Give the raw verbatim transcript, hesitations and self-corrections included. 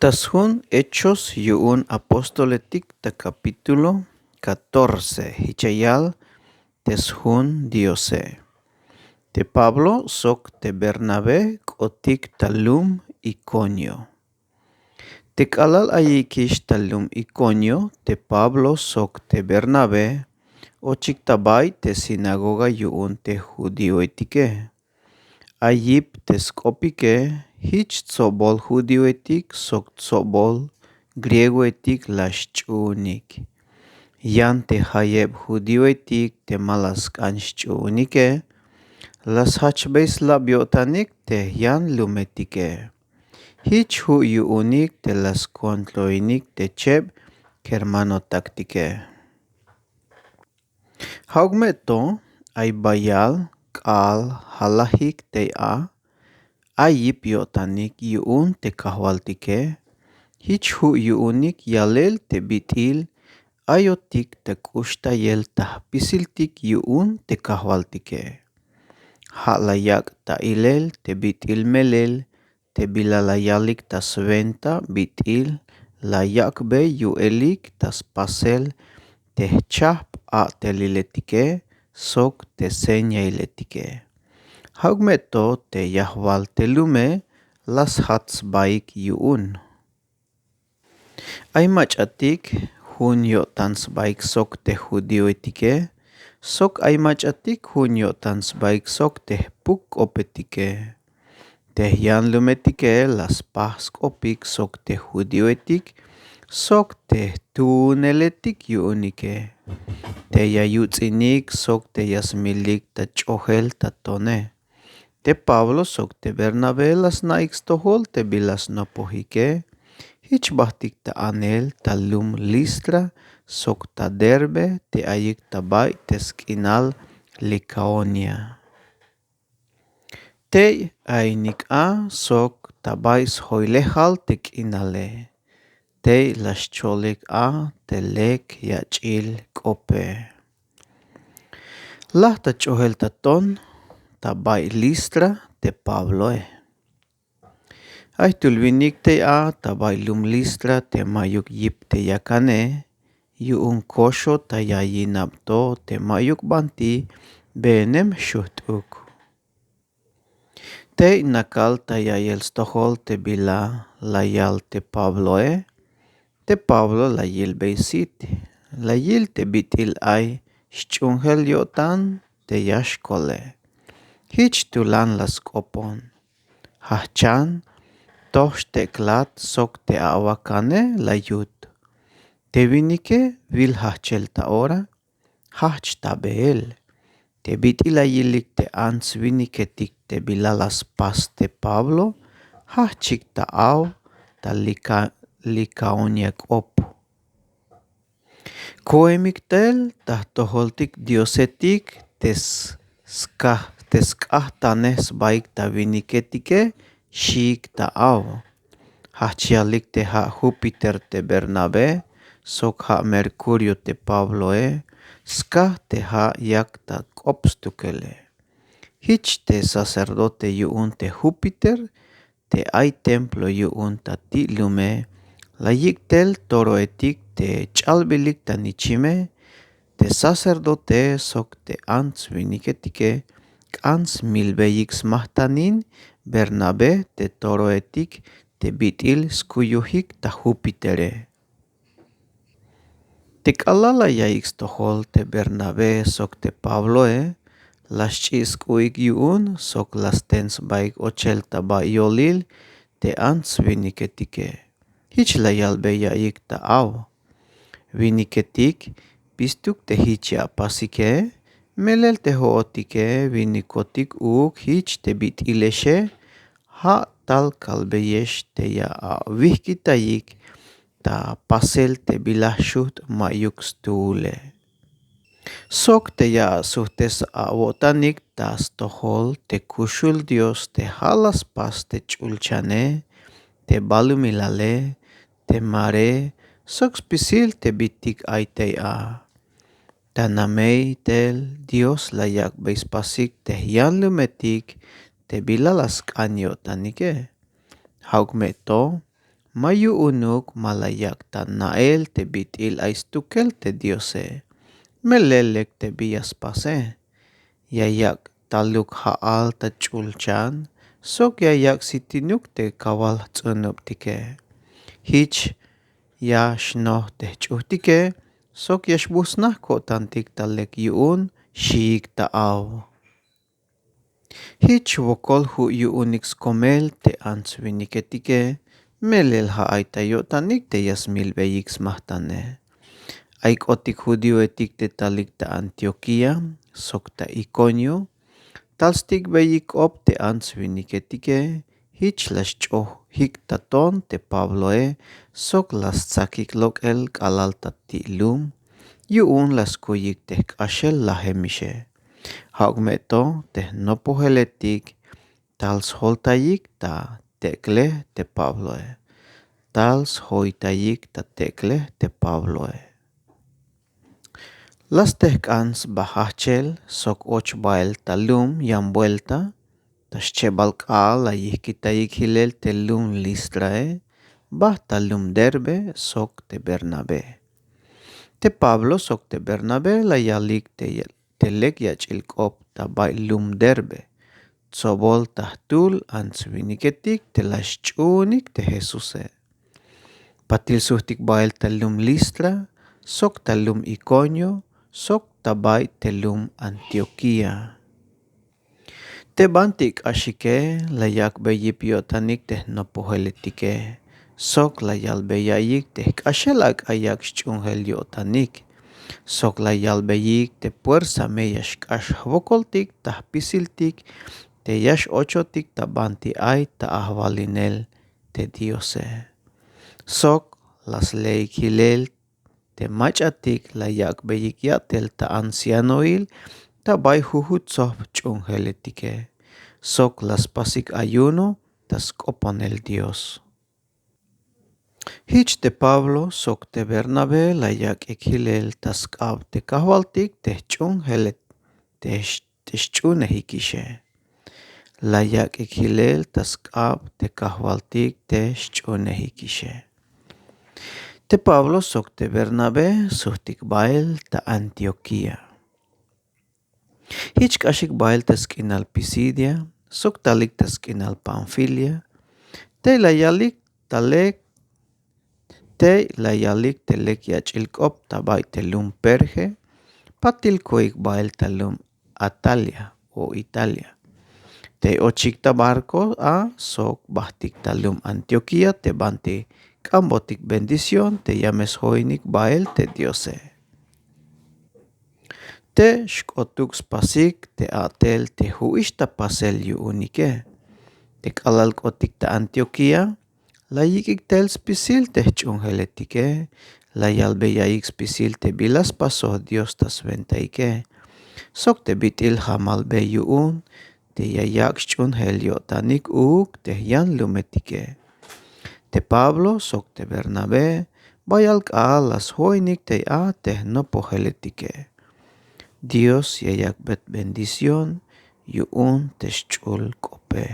Ta sjun Hechos yu'un apóstoletik ta kapítulo katorce, jich ya yal te sjun Diose. Te Pablo sok te Bernabé k'otik ta lum Ikonio. Te k'alal ayikix ta lum Ikonio, te Pablo sok te Bernabé ochik ta bay te sinagoga yu'un te judioetike. Ay yip te sk'opike, jich tsobol judioetik sok tsobol griegoetik la xch'uunik. Yan te jayeb judioetik te ma la sk'an xch'uunike, la sjachbey slab yo'tanik te jyanlumetike. Jich ju' yu'unik te la skontroinik te cheb kermanotaktike. Ja'uk me to, ay bayal k'aal jalajik tey a, ay yip yo'tanik yu'un te kajwaltike. Jich ju' yu'unik yalel te bit'il ayotik ta k'uxtayel ta jpisiltik yu'un te kajwaltike. Ja' la yak' ta ilel te bit'il melel te bila la yalik ta swenta bit'il la yak'bey yu'elik ta spasel te jchajp a'teliletike sok te señailetike. Ja'uk me to te yajwal te lume la sjat sbaik yu'un. Ay mach'atik jun yo'tan sbaik sok te judioetike, sok ay mach'atik jun yo'tan sbaik sok te jpuk-k'opetike. Te jyanlumetike la spaj sk'opik sok te judioetik, sok te jtuuneletik yu'unike. Te ya yuts'inik sok te ya smilik ta ch'ojel ta tone. Te Pablo sok te Bernabé la sna'ik stojol te bila snopojike. Jich jbajtik ta anel ta lum Listra sok ta Derbe te ayik ta bay te sk'inal Licaonia. Tey ainik a sok ta bay sjoylejal te k'inale. Tey la xcholik a te lek yach'il k'ope. Laj ta ch'ojel ta ton ta bay Listra te Pabloe. Ay jtul winik tey a ta bay lum Listra te ma'yuk yip te yakane, yu'un koxo ta ya yinab to te ma'yuk banti beenem xujt'uk. Tey nakal ta ya'iyel stojol te bila la yal te Pabloe, te Pablo la yilbey sit, la yil te bit'il ay xch'uunjel yo'tan te ya xkole. Jich tulan la sk'opon. Jajchan toj xtek'lat sok te awakane la yut. Te winike wil jajchel ta ora, jajch ta beel. Te bit'il la yilik te ants winiketik te bila la spas te Pablo, jajchik ta aw ta Lica-, Licaonia k'op. Koemik tel ta jtojoltik diosetik te s-, skaj-, te sk'ajtanej sbaik ta winiketike, xiik ta aw. Jajch yalik te ja' Júpiter te Bernabé, sok ja' Mercurio te Pabloe, skaj te ja' yak ta k'op stukele. Jich te sacerdote yu'un te Júpiter, te ay templo yu'un ta ti' lume, la yik' tel toroetik te ch'albilik ta nichime, te sacerdote sok te ants winiketike k'an smilbeyik smajtanin Bernabé te toroetik te bit'il skuyujik ta Júpitere. Te k'alal la yaik stojol te Bernabé sok te Pabloe, la xch'i' sk'u'ik yu'un sok la sten sbaik ochel ta ba yolil te ants winiketike. Jich la yalbey yaik ta aw. Winiketik bistuk te jich ya apasike, melel te jo'otike winikotik uuk jich te bit'ilexe, ja' tal kalbeyex te ya awijkitayik ta pasel te bila xujt' ma'yuk stuule. Sok te ya asujtes awo'tanik ta stojol te kuxul Dios te ja' la spas te ch'ulchane, te balumilale, te mare, sok spisil te bitik ay tey a. Ta namey tel Dios la yak'bey spasik te jyanlumetik te bila la sk'an yo'tanike. Ja'uk me to, ma yu'unuk ma la yak' ta na'el te bit'il ay stukel te Diose. Melel lek te bi ya spase. Ya yak' taluk ja'al ta ch'ulchan sok ya yak' sitinuk te kawal jts'unubtike. Jich ya xnoj te jch'ujtike sok ya xbujsnaj ko'tantik ta lek yu'un xiik ta aw. Jich wokol ju' yu'unik skomel te ants winiketike. Melel ja' ay ta yo'tanik te ya smilbeyik smajtane. Ay k'otik judioetik te talik ta Antioquía sok ta Iconio. Tal stik'beyik k'op te ants winiketike. Jich la xch'ojik ta ton te Pabloe sok la stsakik lok'el k'alal ta ti' lum yu'un la skuyik te jk'axel lajemixe. Ja'uk me to te jnopojeletik tal sjoltayik ta tek'lej te Pabloe. Tal sjoytayik ta tek'lej te Pabloe. La stejk'an sba jajchel sok och bael ta lum yan buelta. Ta schebal k'aal la yijkitayik jilel te lum Listrae, bajt ta lum Derbe sok te Bernabé. Te Pablo sok te Bernabé la yalik te lek yach'il k'op ta bay lum Derbe tsobol ta jtul ants winiketik te la xch'uunik te Jesuse. Patil sujtik bael ta lum Listra sok ta lum Iconio sok ta bay te lum Antioquía. Te banti k'axike la yak'bey yip yo'tanik te jnopojeletike sok la yalbey ya'iyik te jk'axel ak'a yak' xch'uunjel yo'tanik sok la yalbeyik te puersa me ya xk'ax jwokoltik ta jpisiltik te ya x'ochotik ta banti ay ta ajwalinel te Diose. Sok la sleik jilel te mach'atik la yak'beyik ya'tel ta ancianoil ta bay jujut tsojb ch'uunjeletike sok la spasik ayuno ta sk'oponel Dios. Jich te Pablo sok te Bernabé la yak'ik jilel ta sk'ab te kajwaltik te jch'uunjelet te xch'uunejikixe. La yak'ik jilel ta sk'ab te kajwaltik te xch'uunejikixe. Te Pablo sok te Bernabé sujtik bael ta Antioquía. Jich k'axik bael ta sk'inal Pisidia sok talik ta sk'inal Panfilia. Tey la yalik ta lek tey la yalik te lek yach'il k'op ta bay te lum Perge. Patil koik bael ta lum Atalia o Italia. Tey ochik ta barko a sok bajtik ta lum Antioquía te banti k'ambotik bendición te ya me sjoinik bael te Diose. Te xk'otuk spasik te a'tel te ju'ix ta pasel yu'unike. Te k'alal k'otik ta Antioquía la yik'ik tel spisil te jch'uunjeletike. La yalbey ya'iyik spisil te bila spasoj Dios ta swentaike sok te bit'il jamalbey yu'un te ya yak' xch'uunjel yo'tanik uuk te jyanlumetike. Te Pablo sok te Bernabé bayal k'aal la sjoinik tey a te jnopojeletike. Dios ya yak'bey bendición yu'un te xch'ul k'ope.